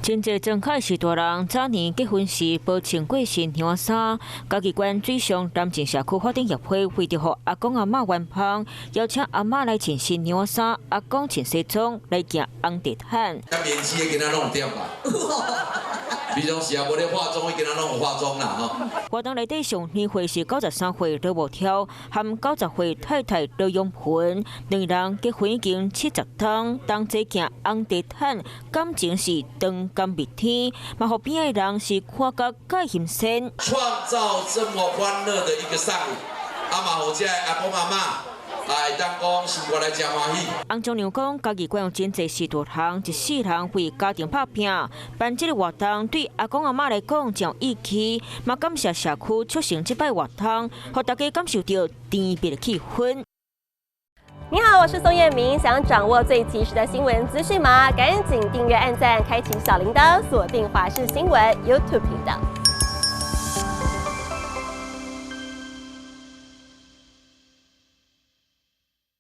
真濟莊腳序大人早年結婚時無穿過新娘衫，嘉義縣水上南靖社區發展協會為著予阿公阿嬤圓夢，邀請阿嬤來穿新娘衫，阿公穿西裝來行紅地毯。較面試的囡仔攏有點吧？平常時啊，無咧化妝，伊今仔攏有化妝啦吼。活動內底上年歲是93歲羅無挑，和90歲太太羅永芬，兩人結婚已經70冬，同齊行紅地毯，感情是長甘蜜甜，嘛予邊仔的人是看甲蓋欣羨。創造這麼歡樂的一個上午，啊嘛，予這的阿公阿嬤，會當講心肝內誠歡喜。洪仲良講，嘉義縣有真濟序大人，一世人為家庭拍拚，辦這個活動對阿公阿嬤來講真有意義，嘛感謝社區促成這擺活動，予大家感受著甜蜜的氣氛。你好，我是宋燕明，想掌握最及時的新聞資訊嗎？趕緊訂閱、按讚、開啟小鈴鐺，鎖定華視新聞 YouTube 頻道。